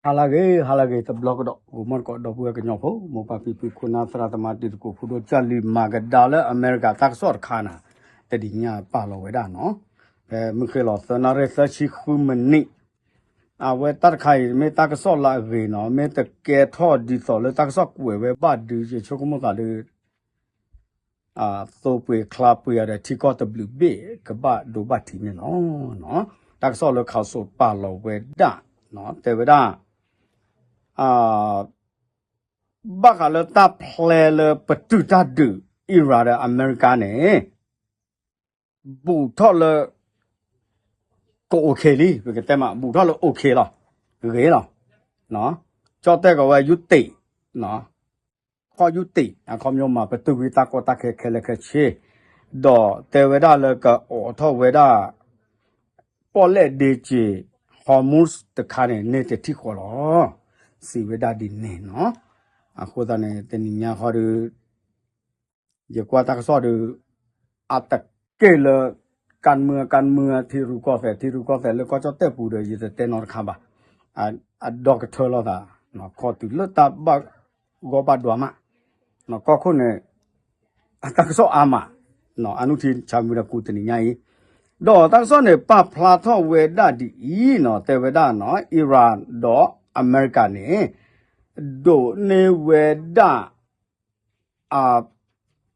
ဟါလၢအဂ့ၤ ဟါလၢအဂ့ၤ တဘျီကဒီး ဂီၤမီၢ်တကိး ဒီပုၢ်ဝဲၢ်ကညီဖိ မိၢ်ပၢ်ဖံဖု ခိၣ်နၢ်သရၣ်သမါ တံၤသကိး ဖိဒိၣ်ကၢ်လံၤ မၤကဒါလၢအမဲရကၤ တၢ်ကစီၣ်တခါန့ၣ် တနံၤညါပာ်လီၤဝဲဒၣ်နီၤ ဖဲမုၢ်ဃ့လီၤ သၢနၣ်ရံၣ် သၢဆံဃုမံးနံး အဝဲတၢ်တခါအံၤ မ့ၢ်တၢ်ကစီၣ်လၢအဂ့ၤနီၤ မ့ၢ်တကဲထီၣ်ဒ်သိးလၢတၢ်ကစီၣ်ကွဲးဝဲဘၣ်ဒီး ယဆိကမိၣ်သးဒီး သိပှ့ၤချါပှ့ၤအီၤဒီး ထံကီၢ်တဘျုးဘ့ၣ် ကဘၣ်ဒိဘၣ်ထံးန့ၣ်လီၤ. တၢ်ကစီၣ်လၢ Axios ပာ်လီၤဝဲဒၣ် တဲဝဲဒၣ် ဘၣ်ဃးလၢတၢ်ဖျဲလၢပတုာ်တၢ်ဒုး Iran ဒီးအမဲရကၤန့ၣ် ဘူးထီၣ်လၢ ကအိၣ်ခ့လံ ပကတဲမး ဘူးထီၣ်လၢအိၣ်ခ့လီၤ ဂ့ၤလီၤ. ကၠီၣ်တဲၣ်ကီးဝဲ ယူတ့ၣ် ခီၣ်ယူတ့ၣ် အခီပညီမး ပတုာ်ကွံာ်တၢ်ကီတၢ်ခဲခဲလၢာ်ခဲဆ့ ဒီးတဲဝဲဒၣ်လၢကအိးထီၣ်ဝဲဒၣ် ပီၣ်လဲၣ်ဒ့က့ၤ Hormuz တခါန့ၣ် န့ၢ်တထံၣ်ဃီလီၤ စံးဝဲဒၣ်ဒ်န့ၣ်နီၤ. အဃိသတးန့ၣ် တနံၤညါဃီဒီး ယကွၢ်တၢ်ကစီၣ်ဒီး အတက့ၢ်လၢ ကၢၣ်မုၢ်ကၢၣ်မုၢ် ထံရူၢ်ကီၢ်သဲး ထံရူၢ်ကီၢ်သဲးလၢကီၢ်ကၠီၣ်တဲၣ်ပူၤဒီး ယတတဲနီတခါဘၣ်. အဒီကထၢလီၤသး ခီတုၤလၢတၢ်ဘၣ်ဂီၢ်ဘၣ်ဒွးမး ကီၢ်ခိၣ်န့ၣ် အတၢ်ကစီၣ်အါမး အနုထံဆါမုၢ်ဒီးကူတနံၤညါအံၤ ဒီးတၢ်ကစီၣ်န့ၣ် ပာ်ဖျါထီၣ်ဝဲဒၣ်ဒ်အံၤနီၤ တဲဝဲဒၣ်နီၤ Iran ဒီးအမဲရကၤန့ၣ် ဒိးန့ၢ်ဝဲဒၣ်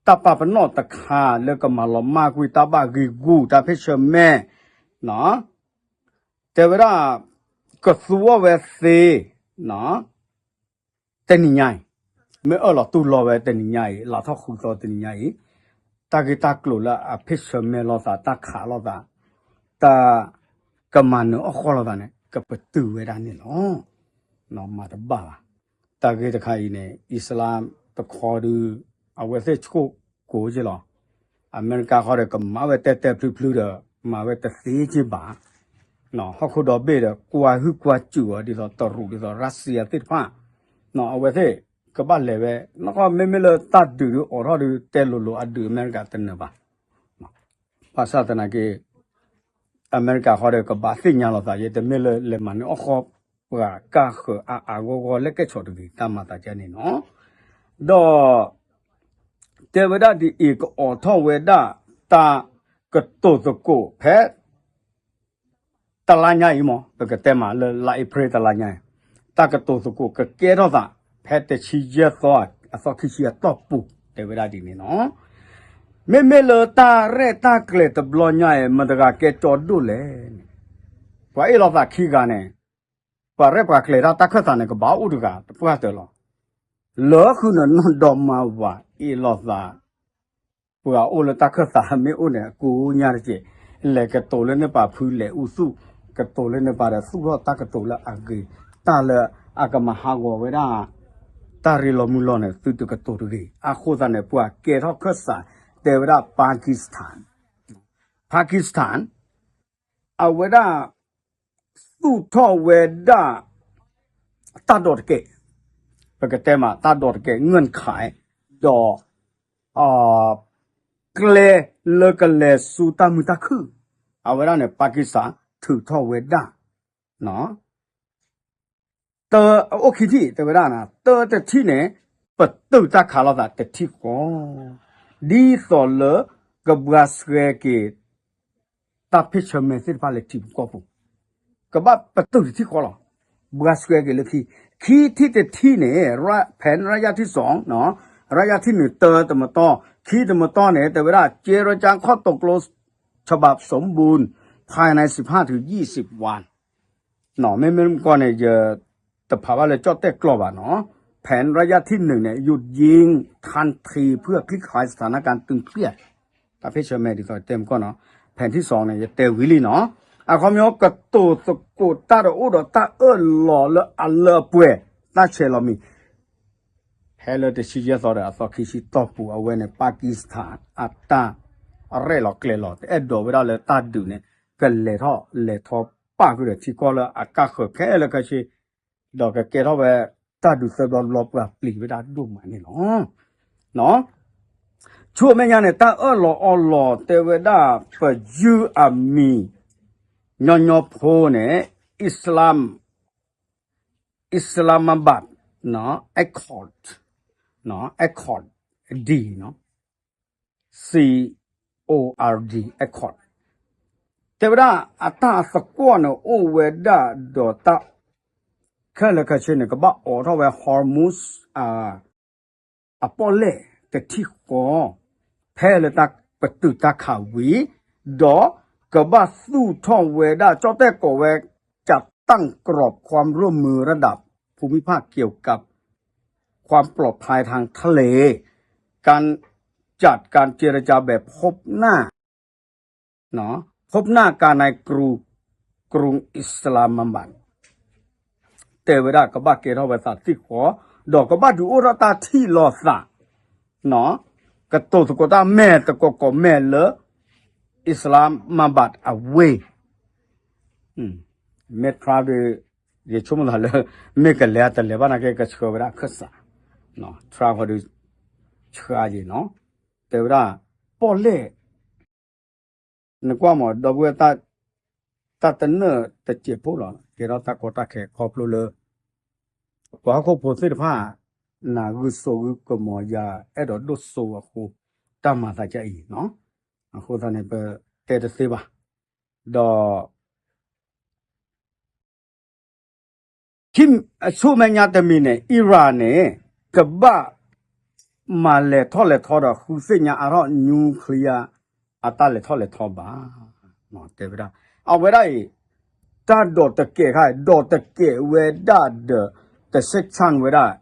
တၢ်ပာ်ပနီၣ်တခါလၢကမၤလီၤမၢ်ကွံာ်တၢ်ဘၣ်ဂံာ်ဂူာ် တၢ်ဖ့ၣ်ဆၢမဲာ် တဲဝဲဒၣ် ကသူအီၤဝဲသ့ တနံၤညါအံၤ မ့ၢ်အၢၣ်လီၤတူၢ်လိာ်ဝဲတနံၤညါအံၤ လါထီၣ်ဃုသီတနံၤညါအံၤ တၢ်ဂ့ၢ်တၢ်ကျိၤလၢအဖ့ၣ်ဆၢမဲာ်လိာ်သး တၢ်ခးလိာ်သး တၢ်ကမၤနၢၤအီၣ်ဃီလိာ်သးန့ၣ် ကပတုာ်ဝဲဒၣ်န့ၣ်လီၤ. မၤတဘၣ်ဘၣ်. တၢ်ဂ့ၢ်တခါအံၤန့ၣ် အံၣ်စလါတခီဒီး အဝဲသ့ၣ်ဆိၣ်ကိးက့လီၤ. အမဲရကၤဃီဒီး ကမၤဝဲတဲတဲဖျုဖျုဒီး မၤဝဲတသ့က့ဘၣ်. ဟီၣ်ခိၣ်ဒီဘ့ၣ်ဒီး ကွၢ်ဟုၣ်ကွၢ်စူၣ်အီၤ ဒ်သိးတရူး ဒ်သိးရၢစံယါသ့ၣ်တဖၣ် အဝဲသ့ၣ်ကဘၣ်လဲၤဝဲ နကီၢ်မ့မ့ၢ်လၢတၢ်ဒုးဒုးအိးထီၣ်ဒုး တဲလိၤလိၤအဒုးအမဲရကၤတနၢၤဘၣ်. ဘၣ်ဆၣ်သနာ်က့ အမဲရကၤဃီဒီး ကဘၣ်သ့ၣ်ညါလိာ်သး ယတမ့ၢ်လၢလဲၤမၤနၢၤအီၣ်ဃီ ပှၤကါဃၢၤအါအါဂီၢ်ဂီၢ် လၢကဲဆီၣ်တဂ့ၤ တၢ်မၤသးကဲန့ၣ်နီၤ. ဒီး တဲဝဲဒၣ်ဒ်အံၤ ကအိးထီၣ်ဝဲဒၣ်တၢ်ကတိၤသကိးဖဲ တလါညါအံၤမး ပကတဲမးလၢလါအ့ဖြ့ၣ်တလါညါအံၤ တၢ်ကတိၤသကိးကကဲထီၣ်သး ဖဲတဆံယဲၢ်သီ အသီခံဆံအတီၢ်ပူၤ တဲဝဲဒၣ်ဒ်န့ၣ်နီၤ. မ့မ့ၢ်လၢတၢ်ရဲၣ်တၢ်ကျဲၤတဘျီညါအံၤ မတၤတဂၤကဲကၠီဒိၣ်လဲၣ်န့ၣ် ပှၤအ့ၣ်လိာ်သးခံဂၤန့ၣ် ပှၤရဲၣ်ပှၤကျဲၤတၢ်တၢ်ခၢၣ်သးန့ၣ် ကဘၣ်အိၣ်တဂၤတပှၢ်တၢၢ်လီၤ. လၢဃုာ်န့ၣ်နီၢ်ဒီမါဝၤအ့ၣ်လိာ်သး ပှၤအိၣ်လၢတၢ်ခၢၣ်သးမ့ၢ်အိၣ်န့ၣ် အကိးညါတက့ၢ်, လဲၤကတိၤလၢန့ၢ်ပာ်ဖုလဲၤအူသူၣ်, ကတိၤလၢန့ၢ်ပာ်ဒီးသူၣ်ထီၣ်တၢ်ကတိၤလၢအဂ့ၤ, တၢ်လၢအကမၤဟးဂီၤဝဲဒၣ် တၢ်ရ့လိာ်မုာ်လိာ်န့ၣ် သုတကတိၤတဂ့ၤ. အဃိသတးန့ၣ် ပှၤကဲထီၣ်ခၢၣ်စး တဲဝဲဒၣ် Pakistan, Pakistan အဝဲဒၣ် သူၣ်ထီၣ်ဝဲဒၣ် တၢ်ဒီးတကဲး, ပကတဲမး တၢ်ဒီးတကဲး ငၢၢ်ခး ဒီး ကျဲလၢကလဲၤဆူတၢ်မုာ်တၢ်ခုၣ်, အဝဲဒၣ်န့ၣ် Pakistan ထုးထီၣ်ဝဲဒၣ် တၢ အိၣ်ခံထံၣ် တဲဝဲဒၣ်န့ၣ် တၢတထံၣ်န့ၣ် ပတုာ်တၢ်ခးလိာ်သးတထံၣ်ဃီ, ဒ်သိးလၢကဘှါဆှဲက့ၤ တၢ်ဖ့ၣ်ဆၢမဲာ်သ့ၣ်တဖၣ်လၢထံပူၤကီၢ်ပူၤ, ကဘၣ်ပတုာ်တထံၣ်ဃီလီၤ. ဘှါဆှဲက့ၤလၢခံ, ခံထံၣ်တထံၣ်န့ၣ် ဖဲရၢယၢ်ထံၣ်စီၤ, ရၢယၢ်ထံၣ်န့ၣ် တၢတမတီၢ်, ခံတမတီၢ်န့ၣ် တဲဝဲဒၣ် ကဲရကၠါခီၣ်တိၤကျိ ฉบับสมบูรณ์ ภายในสิบห้าถึงยี่สิบวัน မ့မ့ၢ်မကီၢ်န့ၣ် ယတဖးဘၣ်လၢကၠီၣ်တဲၣ်ကျိာ်ဘၣ်နီၤ, แผนระยะที่หนึ่งเนี่ย หยุดยิงทันทีเพื่อคลี่คลายสถานการณ์ตึงเครียด တၢ်ဖ့ၣ်ဆၢမဲာ်ဒ်သိးတဲမကီၢ်နီၤ, แผนที่สองเนี่ย ယတဲဝံၤလံနီၤ, အခီပညီ ကတိၤသကိးတၢ်ဒီးအိၣ်ဒီးတၢ်အၢၣ်လီၤလၢအလၢအပှဲၤ တၢ်ဆဲးလီၤမံၤ ဖဲလၢတဆံယဲၢ်သီဒီးအသီခံဆံတီၢ်ပူၤ အဝဲန့ၣ် Pakistan အတၢ်ရဲၣ်လီၤကျဲၤလီၤ တအဲၣ်ဒိးဝဲဒၣ်လၢတၢ်ဒုးန့ၣ် ကလဲၤထီၣ်လဲၤထီပာ်ဃုာ်ဒီးထံကီၢ်လၢအကါဃၢၤခဲလၢာ်ခဲဆ့, ဒီးကကဲထီၣ်ဝဲတၢ်ဒုးသၢဘျီတဘျီ ပှၤပျံၤဝဲဒၣ်ဒိၣ်မးန့ၣ်လီၤ. ဆူအမဲာ်ညါန့ၣ် တၢ်အၢၣ်လီၤအီလီၤတဲဝဲဒၣ် ပယုၢ်အမံၤ ညီညီဖိန့ၣ် အံၣ်စလၣ် အ Accord, Accord, D, Accord, Accord, တဲဝဲဒၣ် အတၢ်သကွီၢ်န့ၣ်အိၣ်ဝဲဒၣ်ဒီးတၢ် ခဲလၢာ်ခဲဆ့န့ၣ် ကဘၣ်အိးထီၣ်ဝဲ Hormuz အပီၣ်လဲၣ်တထံၣ်ဃီ ဖဲလၢတၢ်ပတုာ်တၢ်ခးဝံၤ ဒီးကဘၣ်သူၣ်ထီၣ်ဝဲဒၣ် ကၠီၣ်တဲၣ်ကိးဝဲ จัดตั้งกรอบความร่วมมือระดับภูมิภาคเกี่ยวกับความปลอดภัยทางทะเล การจัดการเจรจาแบบพบหน้า พบหน้ากันในกรุง กรุงอิสลามอะบัด တဲဝဲဒၣ်ကဘၣ်ကဲထီၣ်ဝဲသးသံၣ်ဃီ ဒီးကဘၣ်ဒုးအိၣ်ထီၣ်တၢ်ထံၣ်လိာ်သး ကတိၤသကိးတၢ်မဲာ်သကိးကိးမဲာ်လၢ Islamabad အဝ့ၢ် မ့ၢ် Trump ဒီး ယဆိကမိၣ်သးလၢ မ့ၢ်ကလဲၤတလဲၤဘၣ်နာ်က့ ကဆှၢဝဲဒၣ်အခၢၣ်စး Trump ဃီဒီး ဆှၢယံၤနီၤ တဲဝဲဒၣ် ပီၣ်လဲၣ် နကွၢ်မး ဒီပုၢ်ဝဲၢ် တၢ်တနၢၣ်တစဲးဖိလီၤ ကဲထီၣ်တၢ်ကီတၢ်ခဲခီဖျိလၢ ပှၤဟီၣ်ခိၣ်ဖိသ့ၣ်တဖၣ် နဂုာ်စိာ်ဂုာ်ကမီၤယၤ အဲၣ်ဒိးဒိၣ်စိအဃိ တၢ်မၤသးကအံၤနီၤ အဃိသတးန့ၣ် ပတဲတသ့ဘၣ် ဒီး ခံ အဆူမဲာ်ညါတမံၤန့ၣ် Iran န့ၣ် ကဘၣ်မၤလဲၤထီၣ်လဲၤထီဒီး ဃုသ့ၣ်ညါအါထီၣ် nuclear အတၢ်လဲၤထီၣ်လဲၤထီဘၣ် တဲဝဲဒၣ် အဝဲဒၣ်အံၤ တၢ်ဒိးတကဲးခါ ဒိးတကဲးဝဲဒၣ်ဒီး တစဲးဆၣ်ဝဲဒၣ်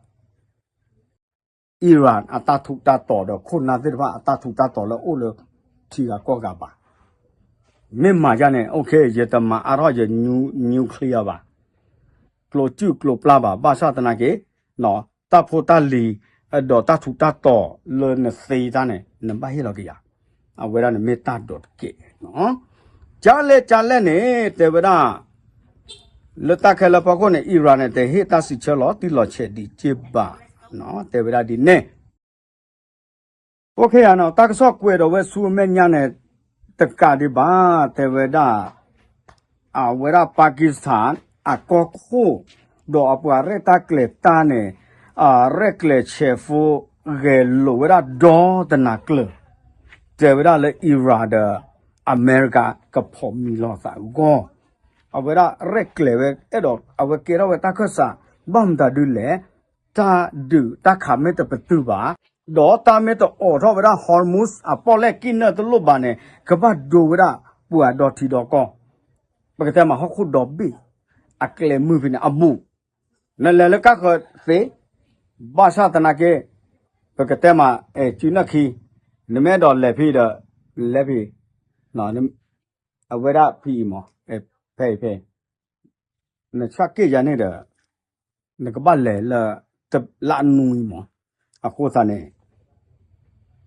Iran အတၢ်ထူးတၢ်တီၤဒီး ခိၣ်နၢ်သ့ၣ်တဖၣ်အတၢ်ထူးတၢ်တီၤလၢအိၣ်လၢထံဂၤကီၢ်ဂၤဘၣ်. မ့ၢ်မၤယါန့ၣ် okay ယတမၤအါထီၣ်ယ nuclear ဘၣ်, ကျိၤစူၣ်ကျိၤပျၢ်ဘၣ်, ဘၣ်ဆၣ်သနာ်က့ တၢ်ဖိတၢ်လံၤ ဒီးတၢ်ထူးတၢ်တီၤလၢနသ့တၢ်န့ၣ် နဘၣ်ဟ့ၣ်လီၤက့ၤယၤ. အဝဲဒၣ်န့ၣ်မ့ၢ်တၢ်ဒိးတကဲး. ကလဲၣ်ကလဲၣ်န့ၣ် တဲဝဲဒၣ် လၢတၢ်ခဲလၢာ်ဖီခိၣ်န့ၣ် Iran န့ၣ် တဟ့ၣ်တၢ်စံးဆၢလီၤတံၢ်လီၤဆဲးဒံးက့ဘၣ်, တဲဝဲဒၣ်ဒ်န့ၣ်. Okay နီၤ, တၢ်ကစီၣ်ကွဲးဒီးဝဲဆူအမဲာ်ညါန့ၣ် တကးဒံးဘၣ် တဲဝဲဒၣ် အဝဲဒၣ် Pakistan အကီၢ်ခိၣ် ဒီးအပှၤရဲၣ်တၢ်ကျဲၤတၢ်န့ၣ် ရဲၣ်ကျဲၤဆဲးဖိ ဂဲၤလိာ်ဝဲဒၣ်ဒီတနၤကျၢၤ တဲဝဲဒၣ်လၢ Iran ဒီး အမဲရကၤ ကဖီၣ်မံၤလီၤသးအဂီၢ်, အဝဲဒၣ်ရဲၣ်ကျဲၤဝဲ အဲၣ်ဒိး အဝဲကဲထီၣ်ဝဲတၢ်ခၢၣ်စး ဘၣ်မတၤဒုလဲၣ်, တၢ်ဒုးတၢ်ခးမ့ၢ်တပတုာ်ဘၣ်, ဒီးတၢ်မ့ၢ်တအိးထီၣ်ဝဲဒၣ် Hormuz အပီၣ်လဲၣ်ကံၣ်နၢၣ်တလိၣ်ဘၣ်န့ၣ် ကဘၣ်ဒိဝဲဒၣ်ပှၤဒီထံဒီကီၢ်, ပကတဲမးဟီၣ်ခိၣ်ဒီဘ့ၣ် အကျဲမုၢ်ဖဲန့ၣ်အဘူး, နလဲၤလၢကၣ်ဃၢၤသ့, ဘၣ်ဆၣ်သနာ်က့ ပကတဲမး အဲၣ်စုနၢၣ်ခံ, နမ့ၢ်အဲၣ်ဒိးလဲၤဖဲဒီး လဲၤဖဲ, အဝဲဒၣ်ဖဲအံၤမး ဖဲအံၤဖဲ နဆၣ်က့ၣ်ယၤန့ၣ်ဒီး နကဘၣ်လဲၤလၢ လၢအနွံမး, အဃိသတးန့ၣ်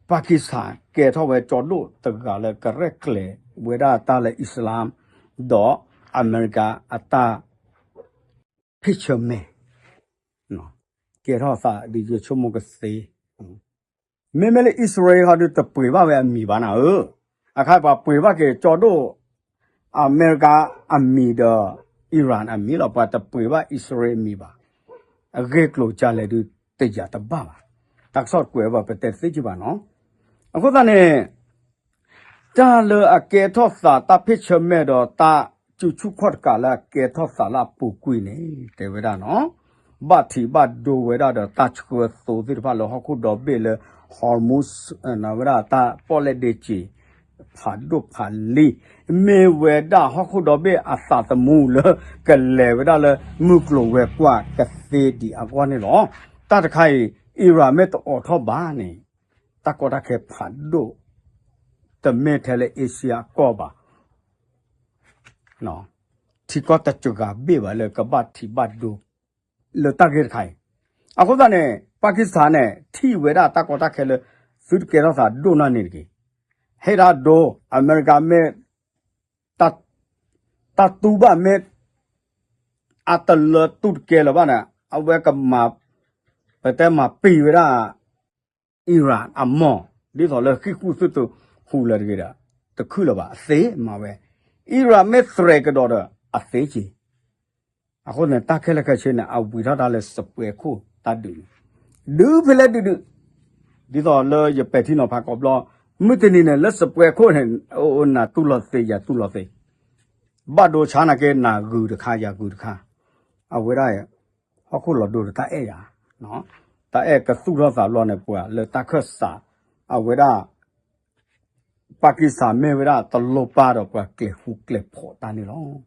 Pakistan ကဲထီၣ်ဝဲကၠီဒိၣ်တဂၤလၢကရဲၣ်ကျဲၤဝဲဒၣ်တၢ်လၢအံၣ်စလၢမ်ဒီးအမဲရကၤအတၢ်ဖ့ၣ်ဆၢမဲာ်, ကဲထီၣ်သးဒ်ယဆိကမိၣ်ကသ့ မ့မ့ၢ်လၢအံၣ်စရ့လးဟီဒုးတပှ့ၤဘၣ်ဝဲအမံၤဘၣ်နၤဧၢ, အခါပှၤပှ့ၤဘၣ်က့ၤကၠီဒိၣ် အမဲရကၤအမံၤဒီး Iran အမံၤလီၤ, ပှၤတပှ့ၤဘၣ်အံၣ်စရ့လးအမံၤဘၣ်, အဂ့ၢ်ကျိၤကလဲၣ်ဒုးတယာ်တဘၣ်ဘၣ်, တၢ်ကစီၣ်ကွဲးဘၣ်ပတဲသ့က့ဘၣ်နီၤ, အဃိသတးန့ၣ် တၢ်လၢအကဲထီၣ်သးတၢ်ဖ့ၣ်ဆၢမဲာ်ဒီးတၢ်စုဆူၣ်ခီၣ်တကးလၢအကဲထီၣ်သးလၢအပူၤကွံာ်န့ၣ် တဲဝဲဒၣ်နီၤ, ဘၣ်ထံးဘၣ်ဒိဝဲဒၣ်ဒီးတၢ်ဆှၢသိသ့ၣ်တဖၣ်လၢဟီၣ်ခိၣ်ဒီဘ့ၣ်လၢ Hormuz ဝဲဒၣ်တၢ်ပီၣ်လဲၣ်ဒ့စ့ၤ ဖးဒိၣ်ဖးလံၤ မ့ၢ်ဝဲဒၣ်ဟီၣ်ခိၣ်ဒီဘ့ၣ်အသးသမူလၢ ကလဲၤဝဲဒၣ်လၢမုၢ်ကျိၤဝဲၤကွာ်ကသ့ဒံးအဂီၢ်န့ၣ်လီၤ. တၢ်တခါအံၤ Iran မ့ၢ်တအိးထီၣ်ဘၣ်န့ၣ် တၢ်ကီတၢ်ခဲဖးဒိၣ် တမ့ၢ်ထဲလၢ Asia အကီၢ်ဘၣ်, ထံကီၢ်တစှၤဘ့ၣ်ဘၣ်လၢကဘၣ်ထံးဘၣ်ဒိ လၢတၢ်ဂ့ၢ်တခါအံၤ, အဃိသတးန့ၣ် Pakistan န့ၣ် ထံၣ်ဝဲဒၣ်တၢ်ကီတၢ်ခဲလၢ သုတကဲထီၣ်သးဒိၣ်နီၢ်န့ၣ်တဂ့ၤ, ဟ့ၣ်တၢ်ဒိ အမဲရကၤမ့ၢ် တၢ်တူၢ်ဘၣ်မ့ၢ် အတလၢတူၢ်တကဲလၢၤဘၣ်န့ၣ် အဝဲကမၤ ပတဲမၤပံၤဝဲဒၣ် Iran အမီၢ် ဒ်သိးလၢဃံၣ်ဃူၣ်သုးတဟူးလၢၤတဂ့ၤဒီး တခုၣ်လၢၤဘၣ် အသ့မၤဝဲ, Iran မ့ၢ်သရဲးကဒီးဒီး အသ့က့ၤ အဃိန့ၣ် တၢ်ခဲလၢာ်ခဲဆ့န့ၣ် အဝံၤထီၣ်တၢ်လၢစပွဲခိၣ်တၢ်ဒုးန့ၣ် ဒုးဖဲလဲၣ်ဒုးဒုး, ဒ်သိးလၢယပဲာ်ထံနီၤဖးကိးဘျီ, မုၢ်တနံၤန့ၣ် လၢစပွဲခိၣ်န့ၣ် အိၣ်နၤတူၢ်လီၤသ့ ယၤတူၢ်လီၤသ့, ဘၣ်ဒိဆါနာ်က့ နၤဂုာ်တခါ ယၤဂုာ်တခါ, အဝဲဒၣ် ဟီၣ်ခိၣ်လီၤဒိဒီးတၢ်အဲၣ်ယၤ, တၢ်အဲၣ်ကသူၣ်ထီၣ်သးဘျီန့ၣ် ပှၤလၢတၢ်ခၢၣ်စး အဝဲဒၣ် ပၢ်ကံစးမ့ၢ်ဝဲဒၣ်တလိၣ်ပၢ်ဒီးပှၤကျဲၤဃူကျဲၤဖိးတၢ်န့ၣ်လီၤ.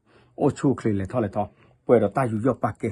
အိၣ်ဆူၣ်အိၣ်ချ့လဲၤထီၣ်လဲၤထီ, ပှဲၤဒီးတၢ်ယူးယီၣ်ပာ်ကဲ,